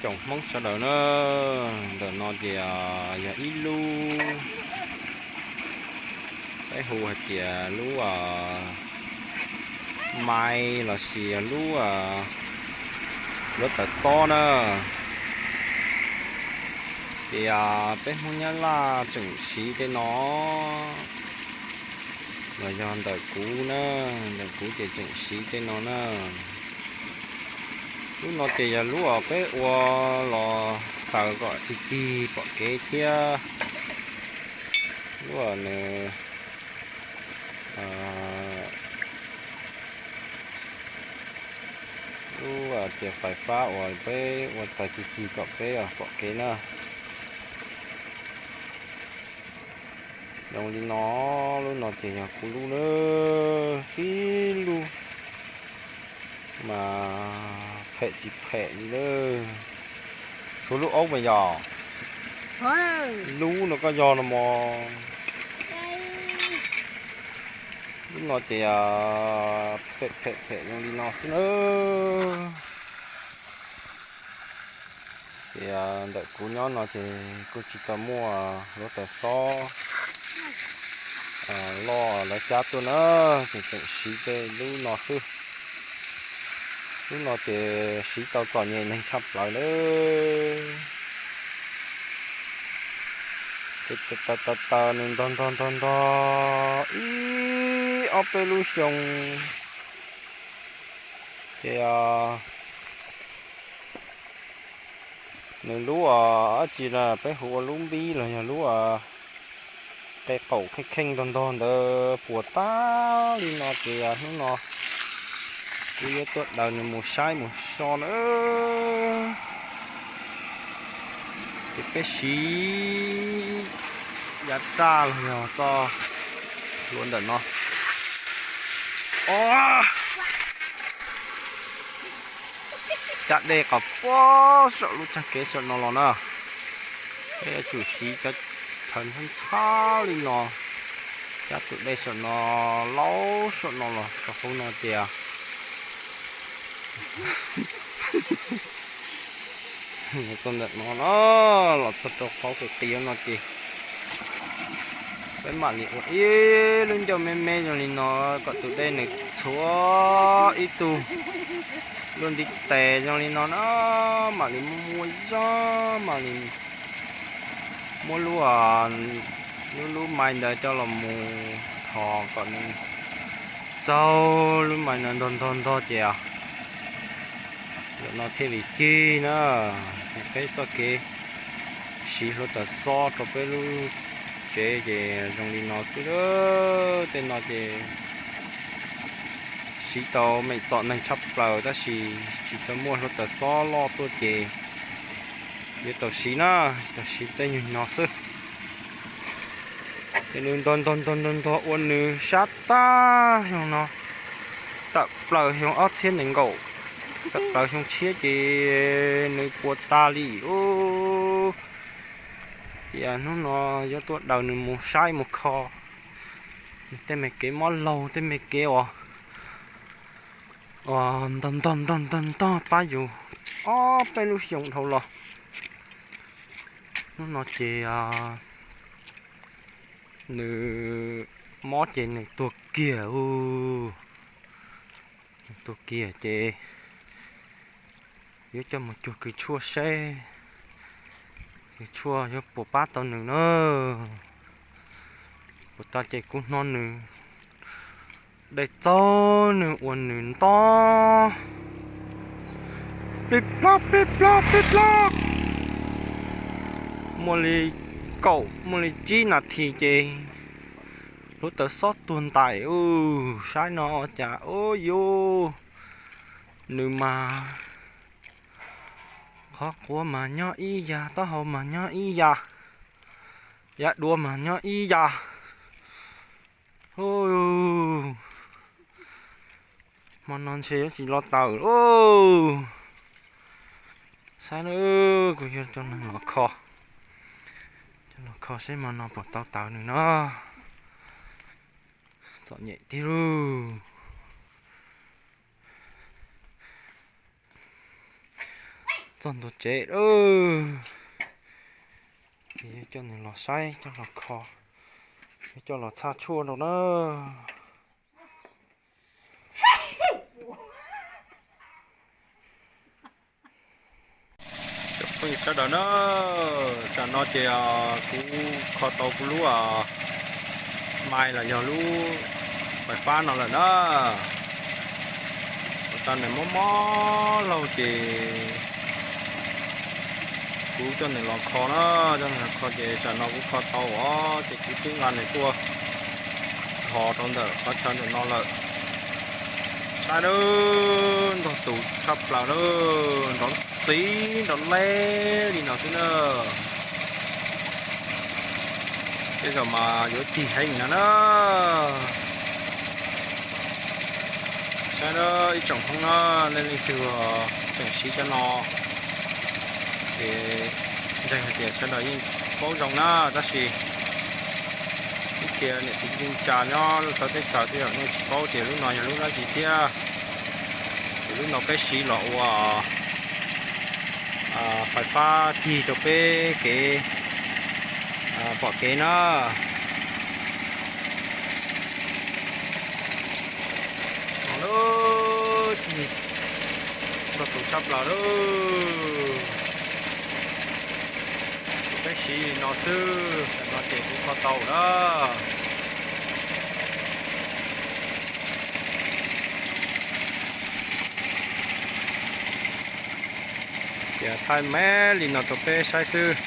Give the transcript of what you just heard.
Tsoom Hmoob sawv daws na, ntawm no ces yog ib lub, peb hu hais tias lub mais lossis yog lub, lub tawv xob na. Ces peb Hmoob Nyab Laj tseem siv tej no, los yog ntawm kuv na, ntawm kuv ces tseem siv tej no na. Lub no ces yog lub uas peb ua los taws kom cig cig pom kev thiab. Lub uas nws, lub uas tias fais fab uas peb ua taws cig cig kom peb pom kev na. Zoo li no, lub no ces yog kuv lub na, tib lub mas phem tsis phem li na. Tshuav lub aub mas yog, lub no koj yog no mog. Lub no ces phem phem phem zoo li no xwb na. Ces ntawm kuv nyob no ces kuj tsis tau muaj lub tawv xob loj lawv cab tuaj na, ces tseem siv tej lub no xwb. Lub no ces siv tau txom nyem neeg tshaj plaws lawm. Ces taws taws taws nws ntog ntog ntog ntog ib ob peb lub xyoo ces nws lub dab tsi na, peb hu ua lub npib los yog lub qe qaum kheej kheej ntog ntog ntawd puas tag li no ces hnub no kuv yuav tuaj daws nws mus saib mus so na. Ces peb siv yav raj los yog txoj hlua ntawm no. O, cab dej qhov puag saum lub txaj kev saum no los na. Peb yuav tsum siv cov chaw ntxhab ntxhab li no, cab tus dej saum no laub saum no los rau hauv no tias txog ntawm no na, los txog rau qhov qis qis no ces peb mam li ua ib lub ncauj me me zoo li no kom tus dej nws txhuav ib tug luaj ntiv tes zoo li no na, mam li muab zog mam li muab lub, lub lub mais ntawd coj los mus thos kom nws txaug lub mais ntawd ntog ntog ntog ces ntawm no thiaj li cig na. Peb txoj kev siv hluav taws xob rau peb lub tsev ces zoo li no xwb. Tej no ces siv tau meem txom neeg tshaj plaws tab sis tsis tau muaj hluav taws xob loj tuaj ces yuav tau siv na, tau siv tej nyuag no xwb. Ces nws ntog ntog ntog ntog ntog ua nws sab tag xyoo no, tawm plaws xyoo ob txhiab nees nkaum, tawm plaws xyoo tshiab ces nws puas tag li ub. Ces hnub no yuav tuaj daws nws mus saib mus kho nws tej me kev mob laug tej me kev uas ntog ntog ntog ntog ntog pab yus ob peb lub xyoo dhau los. Hnub no ces nws mob ces nws tuag kiag ub. Nws tuag kiag ces yuav coj mus cuag kws tshuaj seb kws tshuaj yuav puas pab tau nws na. Puas tau ces kuv hnov nws dej txaug nws ua nws nto plib plob plib plob plib plob. Muaj li kaum muaj li tsib nas this ces hluav taws xob tuag ntais ub. Saib no cas ub yuv, nws mas qhov quav mas nyob ib yam, taub hau mas nyob ib yam, yav duav mas nyob ib yam. Hmo no ntshe yuav tsis los tawm lauj. Saib na, kuv yog coj neeg los kho, coj los kho seb hmo no puas tau tawm nws no. Txom nyem tiag lauj. Txog ntua tsev lawm, ces yuav coj nws los saib, coj los kho, yuav coj los txhaj tshuaj rau na. Cov phooj ywg sawv daws na, tsam no ces kuv kho tau kuv lub mais los yog lub fais fab no lawm na. Ua tau nws mob mob laug ces kuv coj nws los kho na, coj nws los kho ces tsam no kuv kho tau os, ces kuv twb nqa nws tuaj hov rau ntawm qhov chaw ntawm no lawm. Saib lawm, ntog tus tshaj plaws lawm, nrov txiv nrov leb li no xwb na. Tej zaum mas yuav tig heev no na. Saib na, ib tsoom Hmoob na, leej leej twg tseem siv cov no ces ntseeg hais tias sawv daws yeej paub zoo na, tab sis ib txhia niam txiv neej tsa nyob lub teb chaws tej zaum nej tsis paub tias lub no yog lub dab tsi thiab. Ces lub no peb siv los ua fais fab tig rau peb kev pom kev na. Lub cig ntog tus tshaj plaws lawm. Peb siv li no xwb, tam no ces kuv kho tau lawm. Ces thaij me li no rau peb saib xwb.